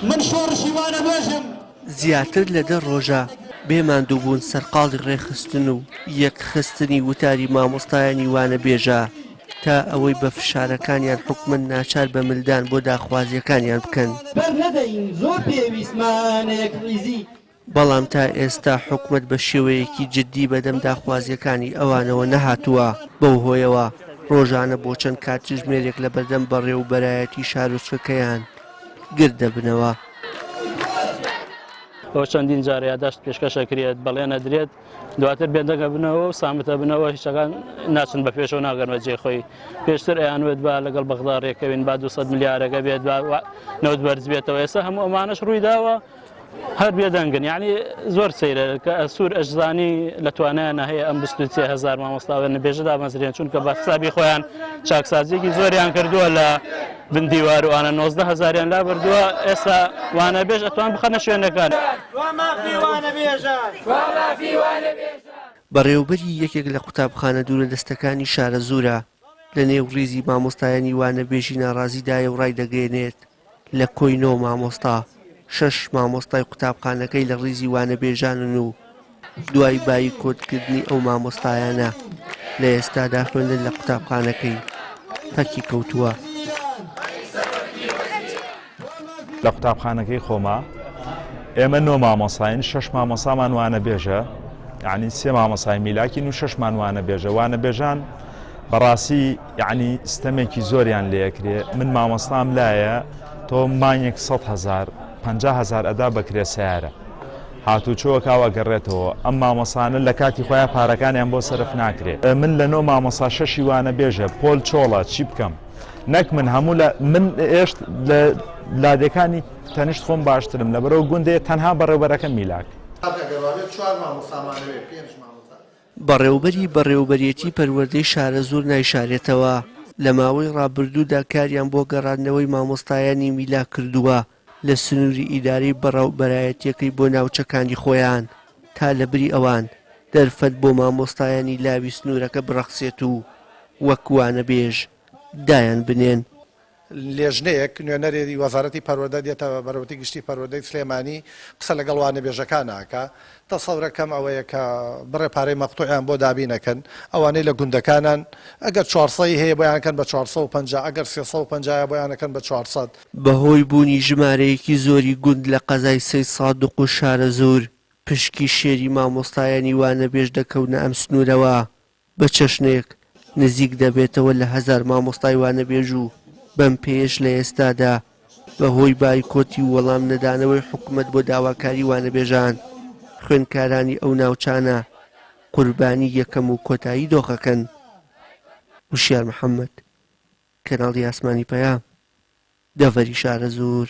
من شۆڕشی وانەبێژم. زیاتر لە دە ڕۆژە بێ ماندووبوون سەرقاڵی ڕێکخستن و یەکخستنی وتاری مامۆستایانی وانەبێژە تا ئەوەی بە فشارەکانیان حکومەت ناچار بە ملدان بۆ داخوازییەکانیان بکەن. بەر نەدەین زۆر پێویستمانە یەکڕیزی. بەڵام تا ئێستا حکومەت بە شێوەیەکی جددی بەدەم داخوازییەکانی ئەوانەوە نەهاتووە، بەو هۆیەوە ڕۆژانە بۆ چەند کاتژمێرێک لەبەردەم بەڕێوبەرایەتی شارۆچکەکەیان گرد دەبنەوە. ئەوە چەندین جار یاداشت پێشکەش ئەکرێت، بەڵێن ئەدرێت، دواتر بێدەنگ ئەبنەوە و سامت ئەبنەوە، هیچەکان ناچن بە پێشەوە ناگەن بە جێی خۆی. پێشتر ئەیانوت با لەگەڵ بەغدا ڕێکەوین، با 200 ملیارەکە بێت، با نەوت بەرز بێتەوە. ئێستا هەموو ئەمانەش ڕوویداوە. هەر بێدەنگن یعنی زۆر سەیرە کە ئەسوور ئەشزانی لە توانایانە هەیە ئەم 23 هزار مامۆستاوە نەبێژە دامەزرێن چونکە بە حسابی خۆیان چاکسازیەکی زۆریان کردووە لە بن دیوار وانە 19 هزاریان لا بردووە ئێستا وانە بێژ ئەتوان بخەنە شوێنەکان. بەڕێوەبەری یەکێک لە قوتابخانە دوورەدەستەکانی شارەزوورە لە نێو ڕیزی مامۆستایانی وانەبێژی ناڕازیدایە و ڕایدەگەیەنێت، لە کۆی نۆ مامۆستا، شەش مامۆستای قوتابخانەکەی لە ڕیزی وانەبێژانن و دوای بایکۆتکردنی ئەو مامۆستایانە، لە ئێستادا خوێندن لە قوتابخانەکەی پەکی کەوتووە. لە قوتابخانەکەی خۆما ئێمە نۆ مامۆساین، شەش مامۆسامان وانەبێژە، یانی سێ مامۆسای میلاکین و شەشمان وانەبێژە. وانەبێژان بەڕاستی یەعنی ستەمێکی زۆریان لێ ئەکرێ من مامۆستام لایە تۆ مانگێک 100 هەزار 50 هەزار ئەدا بەکرێ سیارە هاتوچۆکا و ئەگەڕێتەوە ئەم مامۆسانە لە کاتی خۆیان پارەکانیان بۆ سەرف ناکرێ من لە نۆ مامۆسا شەشی وانە بێژە پۆل چۆڵە چی بکەم نەک من هەموو لە من ئێشت لە لادێکانی تەنیشت خۆم باشترم لەبەرەوە گوندێ تەنها بەڕێوبەرەکە میلاک. بەڕێوبەری بەڕێوبەرێتی پەروەردەی شارەزوور نایشارێتەوە، لە ماوەی ڕابردوودا کاریان بۆ گەڕاندنەوەی مامۆستایانی میلاک کردووە لە سنووری ئیدارەی بەڕێوبەرایەتییەکەی بۆ ناوچەکانی خۆیان تا لەبری ئەوان دەرفەت بۆ مامۆستایانی لاوی سنوورەکە بڕەخسێت و وەک وانەبێژ دایان بنێن. لێژنەیەک نوێنەری وەزارەتی پەروەردە دێتە بەڕێوەبەرێتی گشتی پەروەردەی سلێمانی قسە لەگەڵ وانەبێژەکان ئەکا، تەسەورەکەم ئەوەیە کە بڕێ پارەی مەقتوعیان بۆ دابین ئەکەن، ئەوانەی لە گوندەکانان ئەگەر چوارسەی هەیە بۆیان کەن بە 450، ئەگەر 350 ە بۆیان ئەکەن بە 400. بەهۆی بوونی ژمارەیەکی زۆری گوند لە قەزای سەیدسادق و شارەزوور، پشکی شێری مامۆستایانی وانەبێژ دەکەونە ئەم سنوورەوە، بە چەشنێک نزیک دەبێتەوە لە هەزار مامۆستای وانەبێژ و بەم پێیەش لە ئێستادا بە هۆی بایکۆتی و وەڵام نەدانەوەی حکومەت بۆ داواکاری وانەبێژان، خوێندکارانی ئەو ناوچانە قوربانی یەکەم و کۆتایی دۆخەکەن. وشیار محەمەد، کەناڵی ئاسمانی پەیام، دەڤەری شارەزوور.